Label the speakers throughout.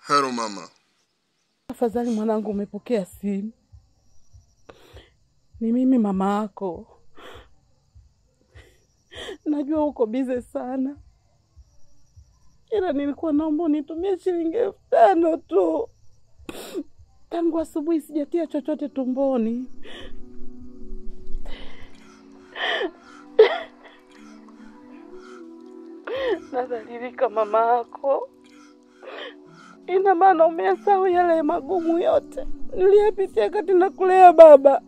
Speaker 1: Hello mama.
Speaker 2: Afadhali mwanangu umepokea simu. Ni mimi mama yako. Najua uko busy sana. Ila nilikuwa naomba unitumie shilingi 5,000 tu. Tangu asubuhi sijatia chochote tumboni. Nadhalilika mama yako. Ina maana umesahau yale magumu yote niliyapitia kati na kulea baba.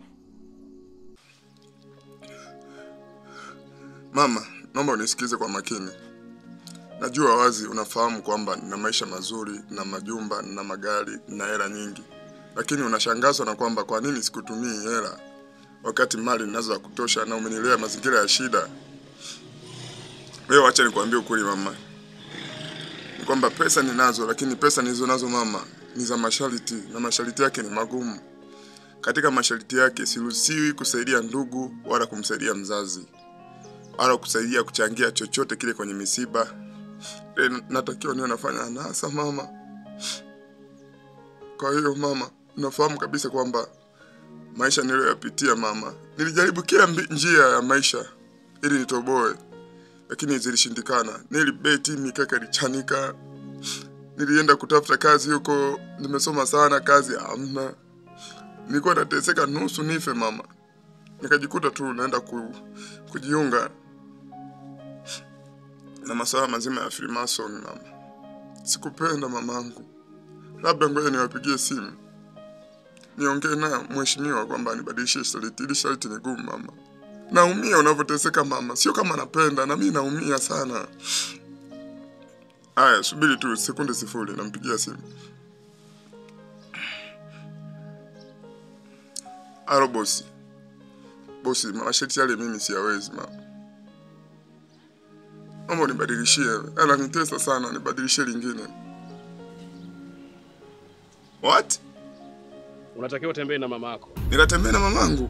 Speaker 1: Mama, naomba unisikize kwa makini. Najua wazi unafahamu kwamba nina maisha mazuri, na majumba, na magari, na hela nyingi. Lakini unashangazwa na kwamba kwa nini sikutumii hela wakati mali ninazo za kutosha na umenilea mazingira ya shida. Leo acha nikwambie ukweli mama. Ni kwamba pesa ninazo, lakini pesa nilizo nazo mama ni za masharti, na masharti yake ni magumu. Katika masharti yake siruhusiwi kusaidia ndugu wala kumsaidia mzazi, wala kusaidia kuchangia chochote kile kwenye misiba. Natakiwa niwe nafanya anasa mama. Kwa hiyo mama, nafahamu kabisa kwamba maisha niliyoyapitia mama, nilijaribu kila njia ya maisha ili nitoboe, lakini zilishindikana. Nilibeti, mikeka ilichanika. Nilienda kutafuta kazi huko, nimesoma sana, kazi hamna. Nilikuwa nateseka nusu nife mama. Nikajikuta tu naenda kujiunga na masuala mazima ya Freemason mama. Sikupenda mamangu. Labda ngoja niwapigie simu, niongee na mheshimiwa kwamba nibadilishe sharti. Ili sharti ni gumu mama. Naumia unavyoteseka mama. Sio kama napenda, na mimi naumia sana. Aya, subiri tu sekunde 0, nampigia simu. Alo bosi. Bosi, masharti yale mimi siyawezi mama. Naomba nibadilishie. Ananitesa sana, nibadilishie lingine. What?
Speaker 3: Unatakiwa utembee na mama yako.
Speaker 1: Nikatembee na mamangu?